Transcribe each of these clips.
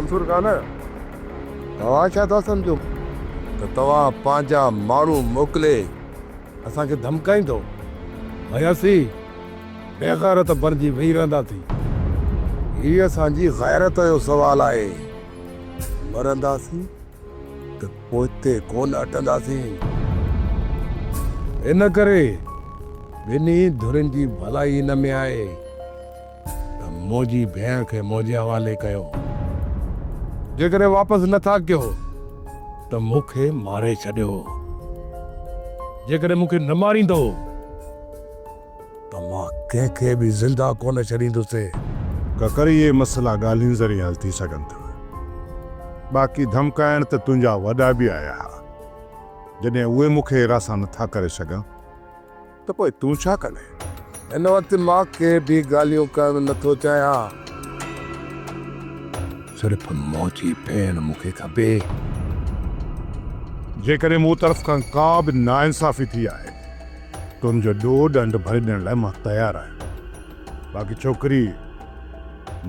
منصور خان، توهان ڇا ٿا سمجهو ته توهان پنهنجا ماڻهو موڪلي اسان کي ڌمڪائيندو ۽ اسين بي غيرت بڻجي ويهي رهنداسين؟ هي اسان جي غيرت جو سوال آهي. مرنداسين ته پوئتي ڪونه هٽنداسين. ان ڪري ٻنهي ڌرين جي ڀلائي ان ۾ آهي ته منهنجي ڀيڻ کي منهنجي حوالي ڪيو. جيڪڏهن واپس نه ٿا ڪيو ته مون کي ماري ڇڏيو. جيڪڏهن مون کي نه ماريندؤ ته مان ڪنهن کي به زنده ڪونه ڇڏيندس. ڪڪر اهي مسئلا ڳالهين ذريعي حل ٿي سگهن ٿا. باقي ڌمڪائڻ ته تنهنجا وڏا به آيا ها. جڏهن اهي مون کي حراسان نٿا ڪري سگهن ته پوء تون ڇا ڪندين؟ هن وقت مان ڪي به ڳالهيون ڪرڻ نه ٿو چاهيان. صرف منهنجي ڀيڻ مون کي کپي. جيڪڏهن مون طرف کان ڪا به ناانصافي ٿي آهي ته ان جو ڏوهه ڏنڊ ڀري ڏيڻ لاء مان تيار آهيان. باقي ڇوڪري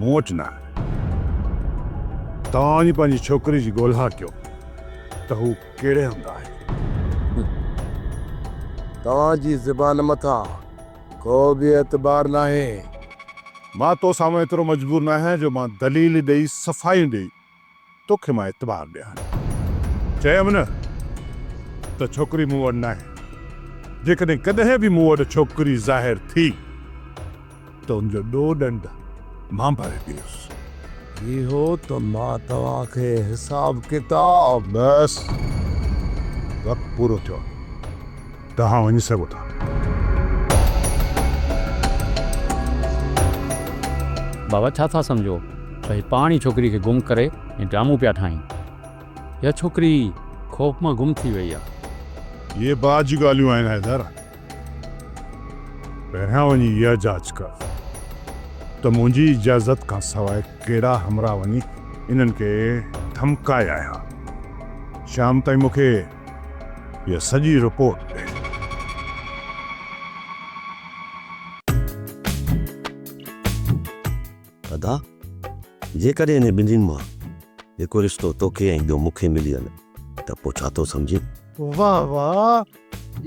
مون وٽ نه آهي. توهان وڃي پنهنجي ڇوڪري جي ڳولها ڪيو ته هو ڪهڙي هنڌ آهي. توهان جي زبان مٿان ڪو به اعتبار ناهي. مان تو سامهون ايترو مجبور ناهيان جو مان دليل ڏئي صفايون ڏئي توکي مان اعتبار ڏيان. چيم نه ته ڇوڪري مون وٽ ناهي. جيڪڏهن ڪڏهن به مون وٽ ڇوڪري ظاهر ٿي ته ان جو ڏوهه ڏنڊ مان ڀري ڏيندس. اهو ته مان توهان کي حساب ڪتاب. بس وقت پورو ٿيو آهي. توهان وڃي سگهو ٿا. بابا ڇا ٿا سمجهو ته هي پاڻ ئي ڇوڪري کي گم ڪري ۽ ڊرامو پيا ٺاهين. اها ڇوڪري خوف مان گم ٿي وئي آ. اهي بعد جون ڳالهيون آهن حيدر. پهريان وڃي اها جاچ ڪر ته منهنجي اجازت کان سواء ڪهڙا همراهه وڃي انهن کي ڌمڪائي آيا. شام تائين مون کي اها سڄي رپورٽ ڏي. ادا، جيڪڏهن انهن ٻنهين مان هڪ رشتو توکي ۽ ٻيو مون کي ملي وڃي ته پوء ڇا ٿو سمجهين؟ واهه واهه!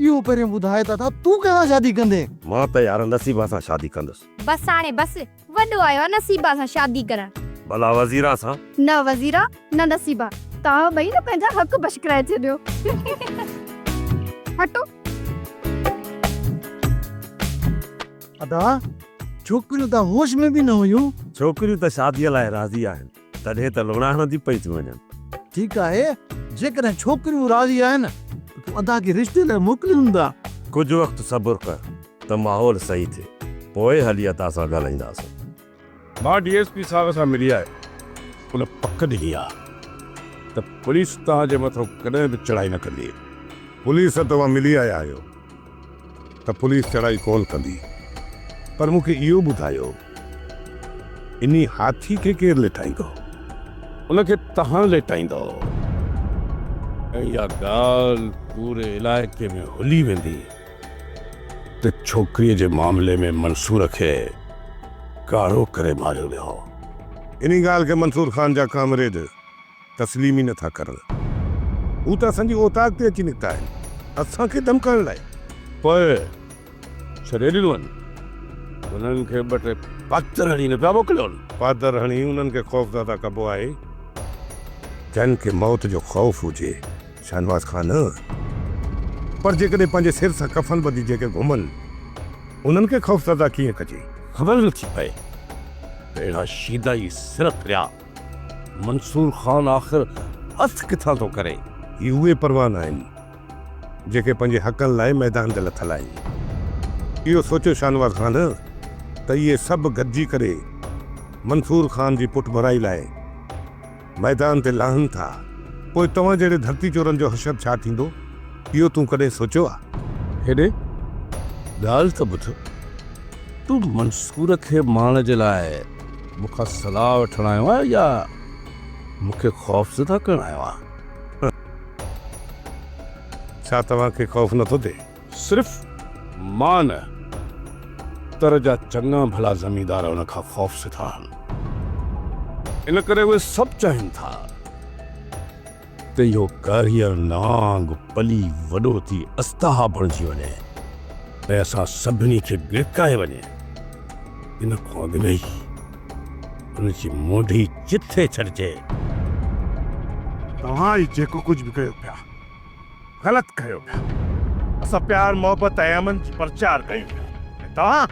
اهو پهريون ٻڌاء ته ادا تون ڪنهن سان شادي ڪندين؟ مان ته يار نصيبه سان شادي ڪندس. بس هاڻي بس، وڏو آيو آ نصيبه سان شادي ڪرڻ. ڀلا وزيرا سان؟ نه وزيرا نه نصيبه، توهان ٻئي نه پنهنجا حق بشڪرائي ڇڏيو. هٽو. ادا، ڇوڪريون ته هوش ۾ به نه هيون. ڇوڪريون ته شاديء لاء راضي آهن، تڏهن ته لوڻا هڻنديون پئي ٿيون وڃن. ٺيڪ آهي، جيڪڏهن ڇوڪريون راضي آهن ته پوء ادا کي رشتي لاء موڪليون ٿا. ڪجهه وقت صبر ڪر ته ماحول صحيح ٿئي، پوء هلي عطا سان ڳالهائينداسون. مان ڊي ايس پي صاحب سان ملي آهي، ان پڪ ڏني آهي ته پوليس توهان جي مٿان ڪڏهن به چڙهائي نه ڪندي. پوليس سان توهان ملي آيا آهيو ته پوليس چڙهائي ڪونه ڪندي، پر مون کي اهو ٻڌايو انهي هاٿي کي ڪير ليٽائيندو؟ ان کي توهان ليٽائيندؤ ۽ اها ڳالهه پوري علائقي ۾ هلي ويندي ته ڇوڪريء جي معاملي ۾ منصور کي ڪارو ڪري ماريو ويو. انهي ڳالهه کي منصور خان جا ڪامريڊ تسليم ئي نٿا ڪرن. هو ته اسان جي اوطاق تي اچي نڪتا آهن، اسان کي ڌمڪائڻ لاء. پوء ڇڏي ڏنو هن. انهن کي ٻه ٽي پادر هڻي نه پيا موڪليون. پادر هڻي انهن کي خوفزده ڪبو آهي، جن کي موت جو خوف هجي. شاهنواز خان، پر جيڪڏهن پنهنجي سر سان ڪفن ٻڌي جيڪي گهمن، انهن کي خوفزده ڪيئن ڪجي؟ خبر نٿي پئي ته اهڙا شيدائي سر ڦريا منصور خان آخر هٿ ڪٿان ٿو ڪري؟ هي اهي پروانا آهن، جيڪي پنهنجي حقن لاء ميدان تي لٿل آهن. اهو سوچيو شاهنواز خان ته اهي سڀ گڏجي ڪري منصور خان جي پٺڀرائي لاء ميدان تي لاهن ٿا، پوء توهان جهڙي ڌرتي چورن جو حشر ڇا ٿيندو؟ اهو تون ڪڏهن سوچيو آ؟ هيڏي ڳالهه ته ٻڌ، تون منصور کي مارڻ جي لاء مون کان صلاح وٺڻ آيو آهين يا مون کي خوفزده ڪرڻ آيو آهين؟ ڇا توهان کي خوف نٿو ٿئي؟ صرف مان نه، تر جا چڱا ڀلا زميندار ان کان خوفزده آهن. ان ڪري اهي سڀ چاهين ٿا ته اهو ڪاريهر نانگ پلي وڏو ٿي استها بڻجي وڃي ۽ اسان سڀني کي ڳڙڪائي وڃي. ان کان اڳ ۾ ئي ان جي مونڍي چٿي ڇڏجي. توهان هي جيڪو ڪجهه به ڪيو پيا، غلط ڪيو پيا. اسان پيار، محبت ۽ امن جي پرچار ڪيون پيا ۽ توهان،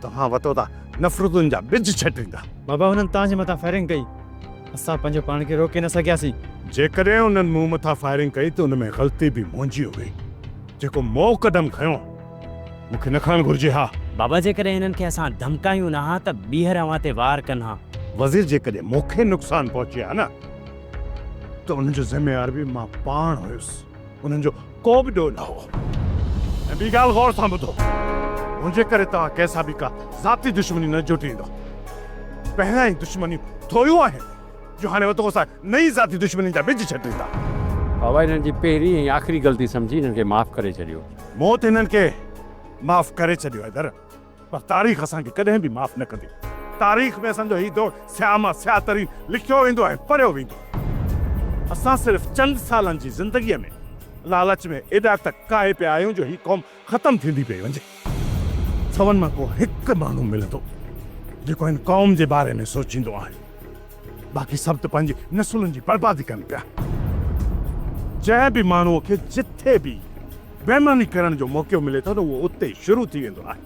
توهان وتو ٿا نفرتن جا ٻج ڇٽيندا. بابا هنن توهان جي مٿان فائرنگ ڪئي. اسان پنهنجو پاڻ کي روڪي نه سگهياسين. جيڪڏهن انهن مون مٿان فائرنگ ڪئي ته ان ۾ غلطي به منهنجي هئي، جيڪو مون قدم کنيو، مون کي نه کڻڻ گهرجي ها. بابا جيڪڏهن هنن کي اسان ڌمڪايون نه ها ته ٻيهر اوهان تي وار ڪن ها. وزير جيڪڏهن مون کي نقصان پهچي ها نه ته ان جو ذميوار به مان پاڻ هيس، انهن جو ڪو به ڏوهه نه هو. ۽ ٻي ڳالهه غور سان ٻڌو، منهنجي ڪري توهان ڪنهن سان به ڪا ذاتي دشمني نه جوٽيندؤ. پهريان ئي دشمنيون ٿوريون آهن جو هاڻي وتو اسان نئين ذاتي دشمنين جا ٻج ڇٽيندا. بابا هنن جي پهرين ۽ آخري غلطي سمجهي هنن کي معاف ڪري ڇڏيو. مون ته هنن کي معاف ڪري ڇڏيو حيدر، پر تاريخ اسان کي ڪڏهن به معاف نه ڪندي. تاريخ ۾ اسان جو هي دور سياهه مان سياهه ترين لکيو ويندو ۽ پڙهيو ويندو. اسان صرف چند سالن جي زندگيء ۾ لالچ ۾ ايڏا ته ڪاهي پيا آهيون جو هي قوم ختم ٿيندي پئي وڃي. سون مان ڪو هڪ ماڻهو ملندو جيڪو هن قوم جي باري ۾ سوچيندو آهي. باقي سڀ ته پنهنجي نسلن جي بربادي ڪن پيا. جنهن به ماڻهوء کي جٿي به بيماني ڪرڻ جو موقعو ملي ٿو ته اهو اتي شروع ٿي ويندو آهي.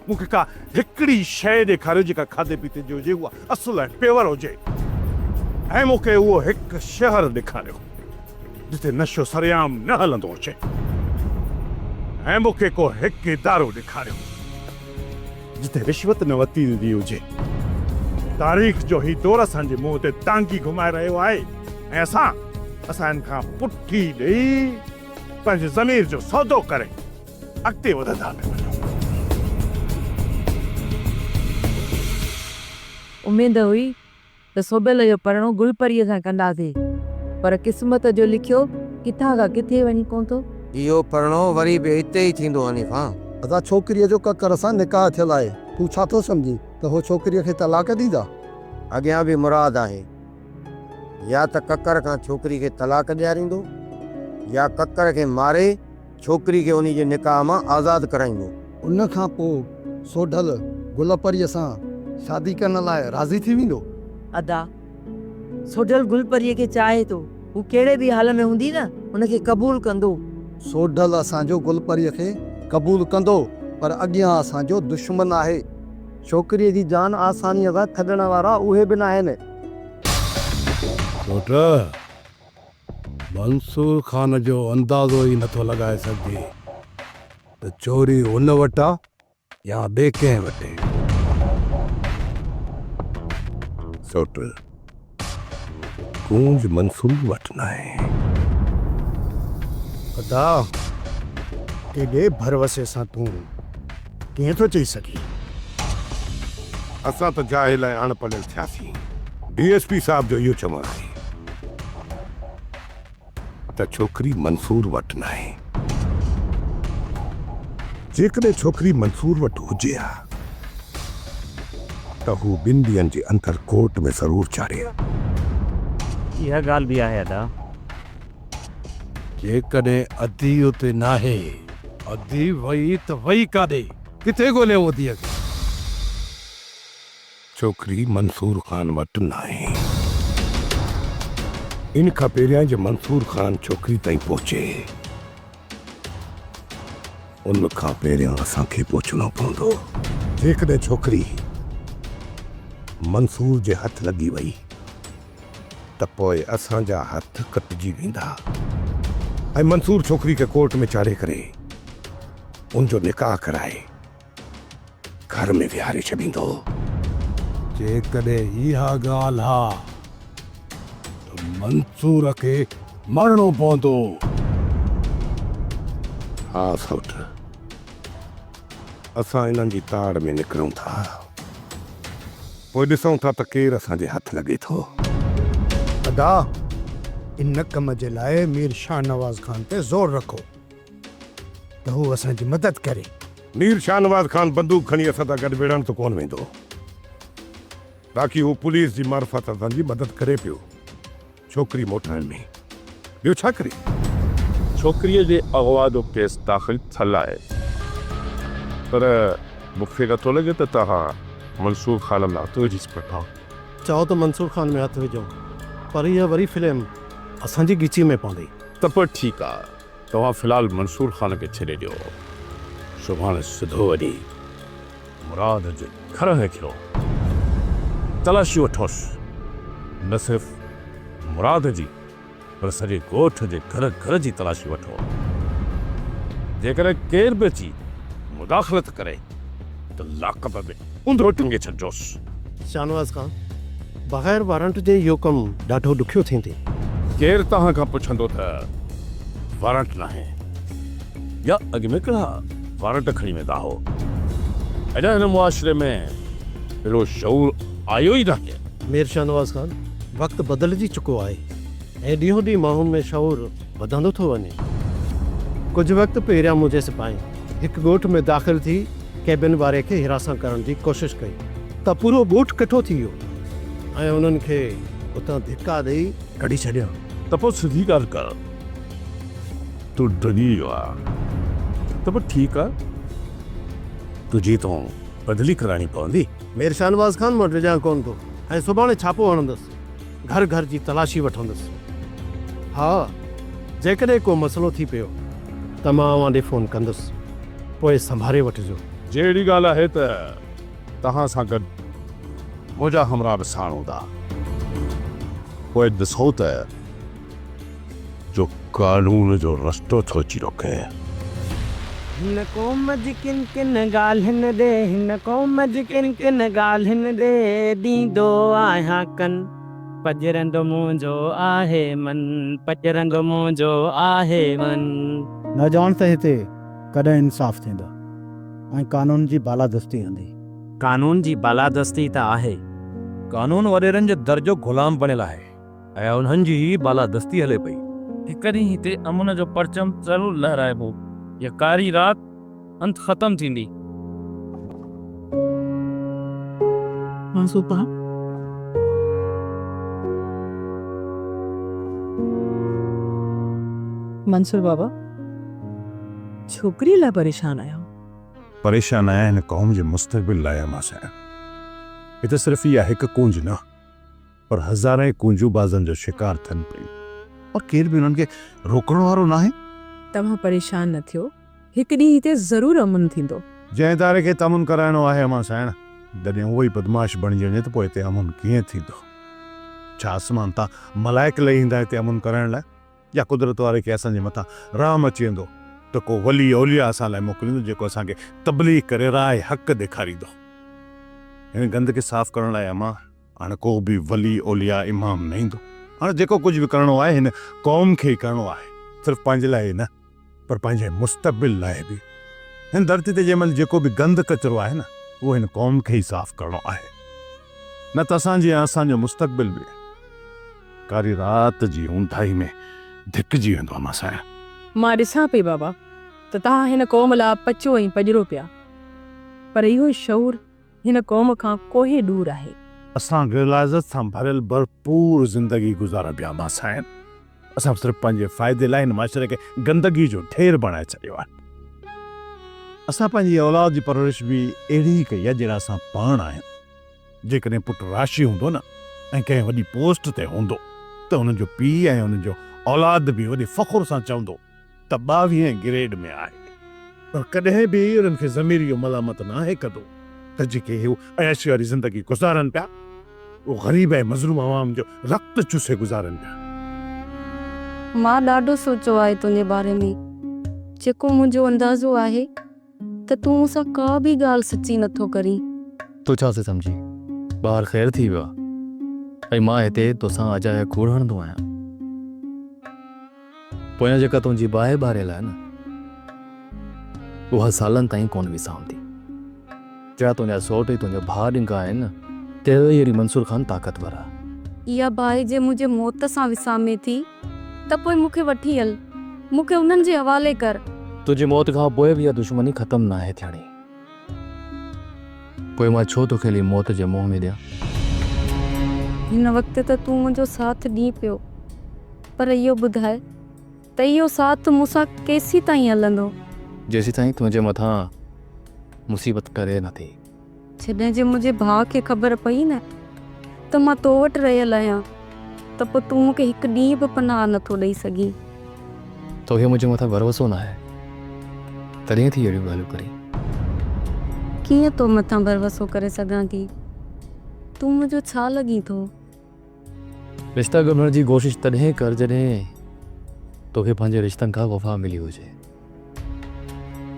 مون کي ڪا هڪڙي شيء ڏيکاريو جيڪا کاڌي پيتي جي هجي، اها اصل ۽ پيور هجي ۽ مون کي اهو هڪ شهر ڏيکاريو جتي نشو سرعام نه هلندو هجي ۽ مون کي ڪو هڪ ادارو ڏيکاريو. جتي رشوت نه ورتي ويندي هجي. تاريخ جو هي دور اسان جي منهن تي ٽانگي گهمائي رهيو آهي ۽ اسان، اسان هن کان پٺي ڏئي پنهنجي ضمير جو سودو ڪري اڳتي وڌندا پيا وڃون. اميد هئي ته سوڀيل جو پرڻو گل پريء سان ڪنداسين، پر قسمت جو لکيو ڪٿان کان ڪٿي وڃي پهتو. اهو پرڻو وري به اتي ئي ٿيندو حنيفا. ادا ڇوڪريء جو ڪڪر سان نڪاح ٿيل آهي، تون ڇا ٿو سمجهين ته هو ڇوڪريء کي طلاق ڏيندا؟ اڳيان به مراد آهي، يا ته ڪڪر کان ڇوڪري کي طلاق ڏياريندو يا ڪڪر کي ماري ڇوڪري کي انهي جي نڪاح مان آزاد ڪرائيندو. ان کان پوء سوڍل گل پريء سان شادي ڪرڻ لاء راضي ٿي ويندو. ادا، سوڍل گل پريء کي چاهي ٿو. هو ڪهڙي به حال ۾ هوندي نه، ان کي قبول ڪندو. سوڍل اسان جو گل پريء کي قبول ڪندو، پر اڳيان اسان جو دشمن آهي. ڇوڪريء جي جان آسانيء سان ڇڏڻ وارا اهي به ناهن. سوڍ، منصور خان جو اندازو ئي نٿو لڳائي سگهجي ته چوري هن وٽ آ يا ٻئي ڪنهن وٽ. سوٽ، ڪونج منصور وٽ ناهي. ادا، ايڏي ڀروسي سان تون ڪيئن ٿو چئي سگهين؟ اسان ته جاهل ۽ اڻ پڙهيل ٿياسين. ڊي ايس پي صاحب جو اهو چوڻ آهي ته ڇوڪري منصور وٽ ناهي. جيڪڏهن ڇوڪري منصور وٽ هجي ها ته هو ٻن ڏينهن جي اندر ڪورٽ ۾ ضرور چاڙهي ها. اها ڳالهه به آهي ادا. جيڪڏهن ادي اتي ناهي. ادي وئي ته وئي ڪاڏي؟ ڪٿي ڳوليون اديء کي؟ ڇوڪري منصور خان وٽ ناهي. ان کان پهريان جو منصور خان ڇوڪري تائين پهچي، ان کان پهريان اسان کي پهچڻو پوندو. جيڪڏهن ڇوڪري منصور جي هٿ لڳي وئي ته پوء اسان جا هٿ ڪٽجي ويندا ۽ منصور ڇوڪري کي ڪورٽ ۾ چاڙهي ڪري ان جو نڪاح ڪرائي گهر ۾ ويهاري ڇڏيندو. جيڪڏهن اها ڳالهه آ ته منصور کي مرڻو پوندو. ها سوٽ، اسان انهن جي تاڙ ۾ نڪرون ٿا. پوء ڏسون ٿا ته ڪير اسان جي هٿ لڳي ٿو. ادا، ان ڪم جي لاء مير شاهنواز خان تي زور رکو. ته هو اسان جي مدد ڪري. مير شاهنواز خان بندوق کڻي اسان سان گڏ وڙهڻ ته ڪونه ويندو، باقي هو پوليس جي معرفت اسان جي مدد ڪري پيو ڇوڪري موٽائڻ ۾. ٻيو ڇا ڪري؟ ڇوڪريء جي اغوا جو ڪيس داخل ٿيل آهي پر مون کي نٿو لڳي ته توهان منصور خان ۾ هٿ وجهي سگهندا. چئو ته منصور خان ۾ هٿ وجهون پر اها وري فلم اسان جي ڳچيء ۾ پوندي. ته پوء ٺيڪ آ، توهان في الحال منصور خان کي ڇڏي ڏيو. سڀاڻي سڌو وڃي مراد جي گهر هيٺيون تلاشي وٺوس، نه صرف مراد جي پر سڄي ڳوٺ جي گهر گهر جي تلاشي وٺو. جيڪڏهن ڪير به اچي مداخلت ڪري ته لاڪپ ۾ اونڌو ٽنگي ڇڏجوس. شاهنواز خان، بغير وارنٽ جي اهو ڪم ڏاڍو ڏکيو ٿيندي. ڪير توهان کان پڇندو ته وارنٽ ناهي يا اڳ ۾ ڪهڙا وارنٽ کڻي ويندا هئو. اڃا هن معاشري ۾ اهڙو شعور آيو ئي ناهي. مير شاهنواز خان، وقت بدلجي چڪو آهي ۽ ڏينهون ڏينهن ماڻهن ۾ شعور وڌندو ٿو وڃي. ڪجهه وقت پهريان منهنجي سپاهين هڪ ڳوٺ ۾ داخل ٿي ڪيبن واري کي هراسان ڪرڻ جي ڪوشش ڪئي ته پورو ڳوٺ ڪٺو ٿي ويو ۽ انهن کي اتان ڌڪا ڏئي ڪڍي ڇڏيائون. ته پوء سڌي ڳالهه ڪر. تون ڊڄي ويو آهين ته پوء ٺيڪ آهي. تنهنجي تون بدلي ڪرائڻي پوندي. مير شاهنواز خان، مان ڊڄان ڪونه ٿو ۽ سڀاڻي ڇاپو هڻندس، گهر گهر جي تلاشي وٺندس. ها، جيڪڏهن ڪو مسئلو ٿي پيو ته مان اوهان ڏي فون ڪندس، پوء سنڀاري وٺجو. جي اهڙي ڳالهه آهي ته توهان سان گڏ منهنجا همراهه به ساڻ هوندا. پوء ڏسو ته جو قانون جو رستو ٿو اچي روڪي. هن قوم جي ڪن ڪن ڳالهين ڏي هن قوم جي ڪن ڪن ڳالهين ڏي ڏيندو آهيان ڪن پڄرندو منهنجو آهي من پڄرندو منهنجو آهي من. نه ڄاڻ ته هتي ڪڏهن انصاف ٿيندو ۽ قانون جي بالادستي ايندي. قانون جي بالادستي ته آهي. قانون وڏيرن جي در جو غلام بڻيل آهي. ۽ انهن جي ئي بالادستي هلي پئي. هڪ ڏينهن هتي امن جو پرچم ضرور لهرائبو. هيء ڪاري رات انت ختم ٿيندي. منصور پاڻ. منصور بابا، ڇوڪريء لاء پريشان آهيان. پريشان آهيان هن قوم جي مستقبل لاء امان سائين. هتي صرف اها هڪ ڪونج نه. پر هزارين ڪونجون بازن جو شڪار ٿين پيون پر ڪير به انهن کي روڪڻ وارو ناهي. توهان پريشان نه ٿيو، هڪ ڏينهن هتي ضرور امن ٿيندو. جنهن اداري کي ته امن ڪرائڻو آهي امان سائڻ، جڏهن اهو ئي بدمعاش بڻجي وڃي ته پوء هتي امن ڪيئن ٿيندو؟ ڇا آسمان تان ملائڪ لهي ايندا هتي امن ڪرائڻ لاء؟ يا قدرت واري کي اسان جي مٿان رحم اچي ويندو ته ڪو ولي اولياء اسان لاء موڪليندو جيڪو اسان کي تبليغ ڪري راهه حق ڏيکاريندو. هن گند کي صاف ڪرڻ لاء امان هاڻ ڪو به ولي اولياء امام نه ايندو. هاڻ جيڪو ڪجهه به ڪرڻو آهي هن قوم کي ئي ڪرڻو آهي. صرف پنهنجي لاء ئي نه پر پنهنجي مستقبل لاء به. هن ڌرتي تي جنهن مهل جيڪو به گند ڪچرو آهي نه اهو هن قوم کي ئي صاف ڪرڻو آهي. نه ته اسان جي ۽ اسان جو مستقبل به ڪاري رات جي اونداهي ۾ ڌڪجي ويندو امان سائين. مان ڏسان پئي بابا ته توهان هن قوم لاء پچو ۽ پڄرو پيا پر اهو شعور هن قوم کان ڪوهين ڏور آهي. اسان غلاظت سان ڀريل ڀرپور زندگي گذارڻ پيا امان سائين. اسان صرف پنهنجي فائدي لاء هن معاشري کي گندگي جو ڍير بڻائي ڇڏيو آهي. اسان پنهنجي اولاد جي پرورش به اهڙي ئي ڪئي آهي جهڙا اسان پاڻ آهيون. جيڪڏهن پٽ راشي هوندو نه ۽ ڪنهن وڏي پوسٽ تي هوندو ته ان جو پيء ۽ ان جو اولاد به وڏي فخر سان چوندو ته ٻاويهين گريڊ ۾ آهي. پر ڪڏهن به انهن کي ضمير اهو ملامت ناهي ڪندو ته جيڪي هو عياشي واري زندگي گذارن پيا اهو غريب ۽ مظلوم عوام جو رت چوسي گذارن پيا. مان ڏاڍو سوچيو آهي تنهنجي باري ۾. جيڪو منهنجو اندازو آهي ته تون مون سان ڪا به ڳالهه سچي نه ٿو ڪرين. تو ڇا ٿي سمجهين؟ ٻاهر خير ٿي ويو آ ۽ مان هتي توسان اجايا ڪوڙ هڻندو آهيان. پويان جيڪا تنهنجي باهه ٻاريل آهي نه، اها سالن تائين ڪونه وسامندي. جهڙا تنهنجا سئوٽ ۽ تنهنجا ڀاء ڏنگا آهن نه، تهڙو ئي هري منصور خان طاقتور آهي. اها باهه جي منهنجي موت سان وسامي ٿي ته پوء مون کي وٺي هل، مون کي انهن جي حوالي ڪر. تنهنجي موت کان پوء به اها دشمني ختم ناهي ٿيڻي. پوء مان ڇو توکي هلي موت جي منهن ۾ ڏيان؟ هن وقت ته تون منهنجو ساٿ ڏين پيو، پر اهو ٻڌاء ته اهو ساٿ مون سان ڪيسيتائين هلندو؟ جيسيتائين تنهنجي مٿان مصيبت ٽري نه ٿي. جڏهن جي منهنجي ڀاء کي خبر پئي نه ته مان تو وٽ رهيل آهيان ته پوء تون مون کي هڪ ڏينهن به پناهه نه ٿو ڏئي سگهين. توکي منهنجي مٿان ڀروسو ناهي تڏهن ٿي اهڙيون ڳالهيون ڪرين. ڪيئن تو مٿان ڀروسو ڪري سگهان ٿي؟ تون منهنجو ڇا لڳين ٿو؟ رشتا ڳنڍڻ جي ڪوشش تڏهن ڪر جڏهن توکي پنهنجي رشتن کان وفا ملي هجي.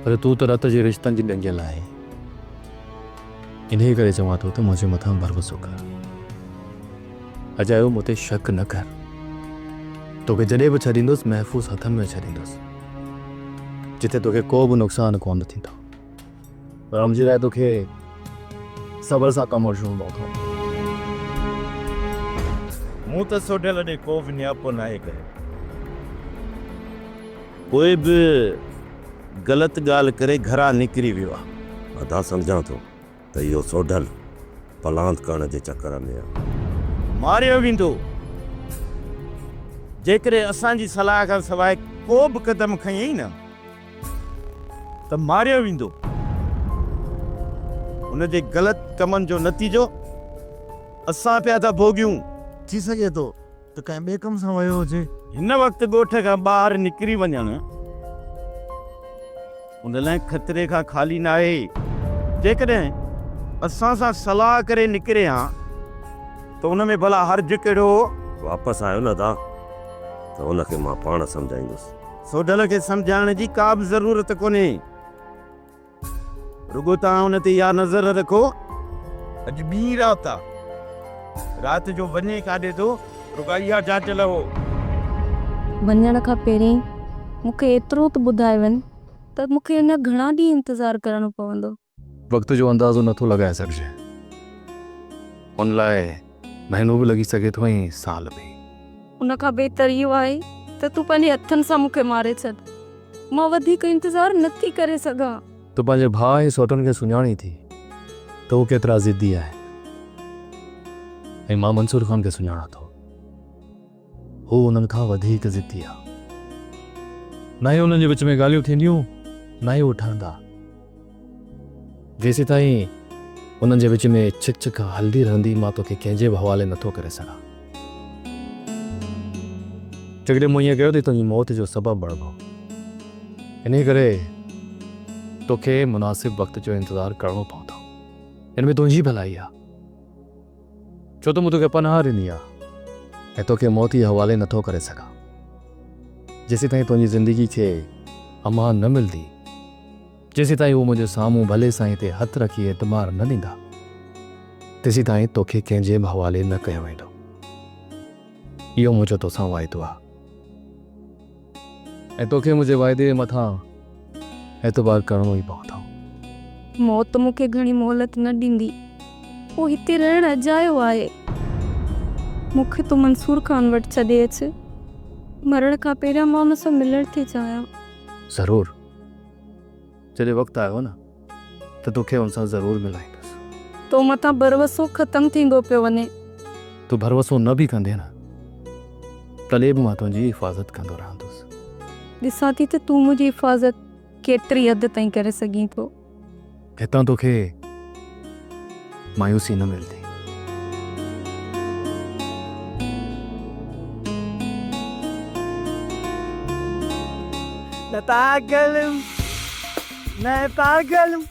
پر تون ته رت جي رشتن جي ڏنگيل آهين. انهيء ڪري چوان ٿو ته منهنجي مٿان ڀروسو ڪر. اجايو مون تي شڪ نه ڪر. توکي جڏهن به ڇڏيندس محفوظ هٿن ۾ ڇڏيندس. جتي توکي ڪو به نقصان ڪونه ٿيندو. پر منهنجي لاء توکي صبر سان ڪم وٺڻو پوندو. مون ته سوڍل ڏي ڪو به نياپو ناهي ڪيو. ڪوئي به غلط ڳالهه ڪري گهران نڪري ويو آ. ادا سمجهان ٿو ته اهو سوڍل پلاند ڪرڻ جي چڪر ۾ آ. ماريو ويندو. جيڪڏهن اسان جي صلاح کان سواء ڪو به قدم کنيائين نه. ته ماريو ويندو. ان جي غلط ڪمن جو نتيجو اسان پيا ٿا ڀوڳيون. ٿي سگهي ٿو ته ڪنهن ٻئي ڪم سان ويو هجي. هن وقت ڳوٺ کان ٻاهر نڪري وڃڻ ان لاء خطري کان خالي ناهي. جيڪڏهن اسان سان صلاح ڪري نڪري ها ته ان ۾ ڀلا حرج ڪهڙو هو؟ واپس آيو نه ادا ته ان کي مان پاڻ سمجهائيندس. سوڍل کي سمجهائڻ جي ڪا به ضرورت ڪونهي. رڳو توهان ان تي اها نظر رکو. اڄ ٻي رات آ. رات جو وڃي ڪاڏي ٿو، رڳا اها جاچ لهو. وڃڻ کان پهرين مون کي ايترو ته ٻڌائي وڃ ته مون کي اڃا گهڻا ڏينهن انتظار ڪرڻو پوندو. وقت جو اندازو نٿو لڳائي سگهجي. ان لاء مهينو به لڳي سگهي ٿو ۽ سال به. ان کان بهتر اهو آهي ته تون پنهنجي هٿن سان مون کي ماري ڇڏ. مان وڌيڪ انتظار نٿي ڪري سگهان. تون پنهنجي ڀاء ۽ سئوٽن کي سڃاڻين ٿي ته هو ڪيترا ضدي آهن ۽ مان منصور خان کي سڃاڻان ٿو. هو انهن کان وڌيڪ ضدي آ. نه ئي انهن جي وچ ۾ ڳالهيون ٿينديون نه ئي هو ٺهندا. جيسيتائين انهن جي وچ ۾ ڇڪ ڇڪ هلندي رهندي مان توکي ڪنهن جي به حوالي نٿو ڪري سگهان. جيڪڏهن مون ائين ڪيو ته تنهنجي موت جو سبب بڻبو. انهيء ڪري توکي مناسب وقت جو انتظار ڪرڻو پوندو. ان ۾ تنهنجي ڀلائي آ. ڇو ته مون توکي پناهه ڏني آ ۽ توکي موت جي حوالي نٿو ڪري سگهان. جيسيتائين تنهنجي زندگي کي امان نه ملندي، جيسيتائين هو منهنجي سامهون ڀلي سائين تي هٿ رکي اعتبار نه ڏيندا، تيسيتائين توکي ڪنهن جي به حوالي نه ڪيو ويندو. اهو منهنجو توسان واعدو آ ۽ توکي منهنجي واعدي جي مٿان اعتبار ڪرڻو ئي پوندو. موت مون کي گهڻي مهلت نه ڏيندي. پوء هتي رهڻ اجايو آهي. مون کي تون منصور خان وٽ ڇڏي اچ. مرڻ کان پهريان مان ان سان ملڻ ٿي چاهيان. ضرور. جڏهن وقت آيو نه ته توکي ان سان ضرور ملائيندس. تو مٿان ڀروسو ختم ٿيندو پيو وڃي. تون ڀروسو نه به ڪندين نه تڏهن به مان تنهنجي حفاظت ڪندو رهندس. ڏسان ٿي ته تون منهنجي حفاظت ڪيتري حد تائين ڪري سگهين ٿو. هتان توکي مايوسي نه ملندي. نه پاگل هون مين پاگل هون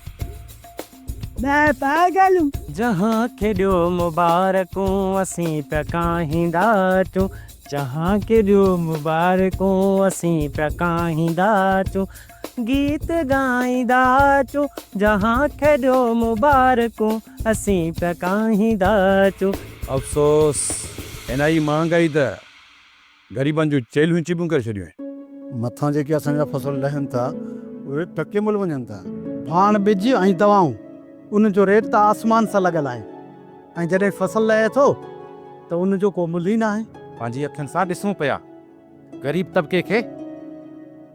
مين پاگل هون. جهان کي ڏيو مبارڪون اسين پيا ڪاهيندا اچون جهان کي ڏيو مبارڪون اسين پيا ڪاهيندا اچون گيت ڳائيندا اچون جهان کي ڏيو مبارڪون اسين پيا ڪاهيندا اچون. افسوس هن ئي مهانگائي ته غريبن جون چيلهيون چٻيون ڪري ڇڏيون آهن. مٿان جيڪي اسان جا فصل لهن ٿا اهي ٽڪي ملهه وڃن ٿا. ڀاڻ، ٻج ۽ دوائون ان جو ريٽ ته آسمان سان لڳل آهي ۽ جڏهن فصل لهي ٿو ته ان جو ڪو ملهه ئي ناهي. پنهنجي اکين سان ڏسون پيا غريب طبقي کي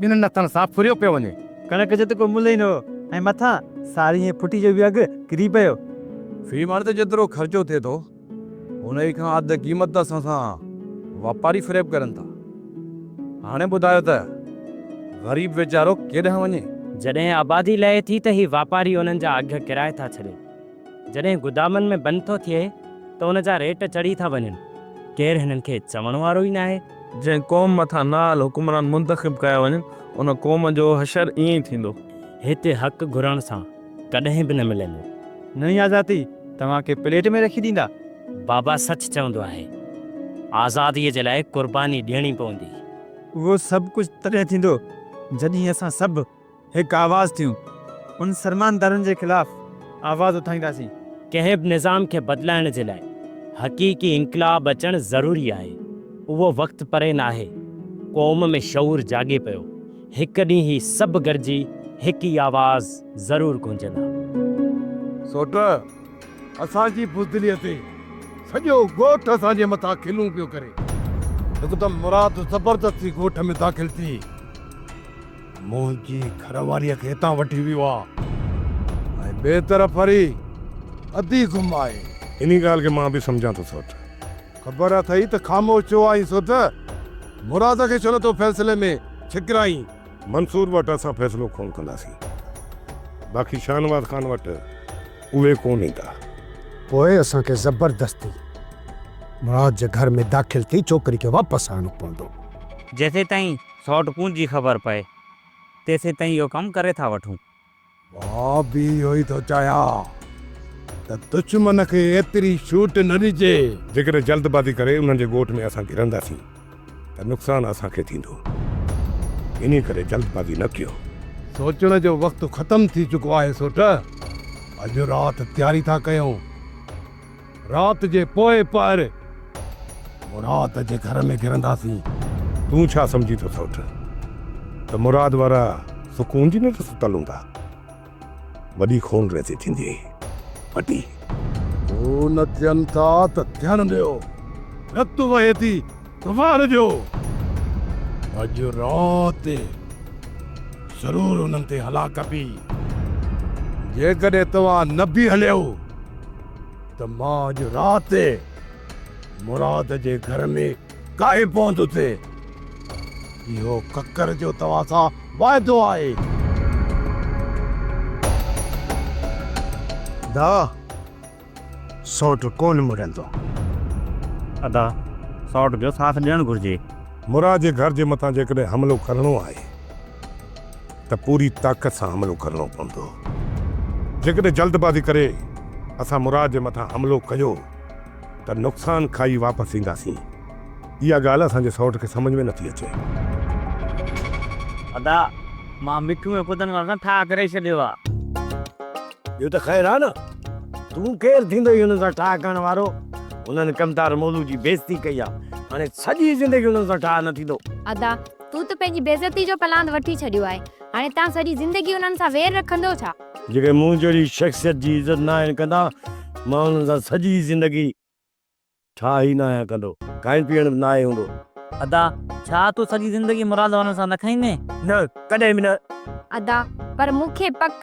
ٻنهن هٿن سان ڦريو پيو وڃي. ڪڻڪ جو ته ڪو ملهه ئي نه هو ۽ مٿان سارين ۽ ڦٽي جو به اگهه ڪري پيو. في مڻ تي جيترو خرچو ٿئي ٿو. انهيء کان اڌ قيمت اسان سان واپاري فريب ڪرن ٿا. هاڻي ٻڌايو ته غريب ويچارو ڪيڏانهن وڃي؟ جڏهن آبادي لهي ٿي ته هي واپاري انهن جا اگهه ڪيرائي ٿا ڇڏين. جڏهن گدامن ۾ بند ٿو ٿئي ته ان جا ريٽ چڙهي ٿا وڃن. ڪير هنن کي چوڻ وارو ئي ناهي. جنهن قوم مٿان نااهل حڪمران منتخب ڪيا وڃن، ان قوم جو حشر ائين ئي ٿيندو. هتي حق گهرڻ سان ڪڏهن به نه ملندو. نئين آزادي توهان کي پليٽ ۾ رکي ڏيندا. بابا سچ چوندو آهي. آزاديء جي لاء قرباني ڏيڻي پوندي. اهو سڀ ڪجهه تڏهن ٿيندو جڏهن اسان سڀ هڪ آواز ٿيون ان سرماندارن جي خلاف آواز اٿائينداسين. ڪنهن به نظام کي بدلائڻ جي لاء حقيقي انقلاب اچڻ ضروري آهي. اهو وقت پري ناهي. قوم ۾ شعور جاڳي پيو. هڪ ڏينهن هي سڀ گڏجي هڪ ئي آواز ضرور گونجندا. سوٽ، اسان جي بزدليء تي سڄو ڳوٺ اسان جي مٿان کلون پيو ڪري. هڪدم مراد زبردستي ڳوٺ ۾ داخل ٿي منهنجي گهر واريء کي هتان وٺي ويو آ ۽ ٻئي طرف وري ادي گم آهي. انهيء ڳالهه کي مان به سمجهان ٿو سوٽ. خبر اٿئي ته خاموش ڇو آهين سوٽ؟ مراد کي ڇو نٿو فيصلي ۾ ڇڪرائين؟ منصور وٽ اسان فيصلو ڪونه ڪنداسين. باقي شاهنواز خان وٽ اهي ڪونه ايندا. پوء اسان کي زبردستي مراد جي گهر ۾ داخل ٿي ڇوڪري کي واپس آڻڻو پوندو. جيسيتائين سئوٽ ڪونج جي خبر پئي، تيسيتائين اهو ڪم ڪري ٿا وٺون. مان به اهو ئي ٿو چاهيان ته دشمن کي ايتري ڇوٽ نه ڏجي. جيڪڏهن جلدبازي ڪري انهن جي ڳوٺ ۾ اسان گهرنداسين ته نقصان اسان کي ٿيندو. انهي ڪري جلدبازي نه ڪيو. سوچڻ جو وقت ختم ٿي چڪو آهي سوٽ. اڄ رات تياري ٿا ڪيون. رات جي پوئين پهر مراد جي گهر ۾ گهرنداسين. تون ڇا سمجهين ٿو سئوٽ ته مراد وارا سڪون جي ننڊ ستل هوندا؟ وڏي خونريزي ٿيندي، وڏي. هو نه ٿين ٿا ته ٿيڻ ڏيو. رت وهي ٿي ته وهڻ ڏيو. اڄ رات ضرور انهن تي هلان ڪبي. جيڪڏهن توهان نه به هليو ته مان اڄ رات مراد جي گهر ۾ ڪاهي پوندس. اهو ڪڪر جو توهان سان واعدو آهي. دا سئوٽ ڪونه مڙندو. ادا، سئوٽ جو ساٿ ڏيڻ گهرجي. مراد جي گهر جي مٿان جيڪڏهن حملو ڪرڻو آهي ته پوري طاقت سان حملو ڪرڻو پوندو. جيڪڏهن جلدبازي ڪري اسان مراد جي مٿان حملو ڪيو ته نقصان کائي واپس اينداسين. اها ڳالهه اسان جي سئوٽ کي سمجهه ۾ نٿي اچي. ادا، مان مٺو ۽ ڦدن وارن سان ٺاهه ڪري ڇڏيو آ. ٻيو ته خير آ نه. تون ڪير ٿيندوئي انهن سان ٺاهه ڪرڻ وارو؟ انهن ڪمدار مولو جي بيعزتي ڪئي آ. هاڻي سڄي زندگي انهن سان ٺاهه نه ٿيندو. ادا، تون ته پنهنجي بيعزتي جو پلاند وٺي ڇڏيو آهي. هاڻي توهان سڄي زندگي انهن سان وير رکندو ڇا؟ جيڪي مون جهڙي شخصيت جي عزت ناهن ڪندا، مان انهن سان سڄي زندگي ٺاهه ئي ناهيان ڪندو. کائڻ پيئڻ به ناهي هوندو. ادا، ڇا تون سڄي زندگي مراد وارن سان نه کائيندين؟ نه، ڪڏهن به نه. ادا، پر مون کي پڪ.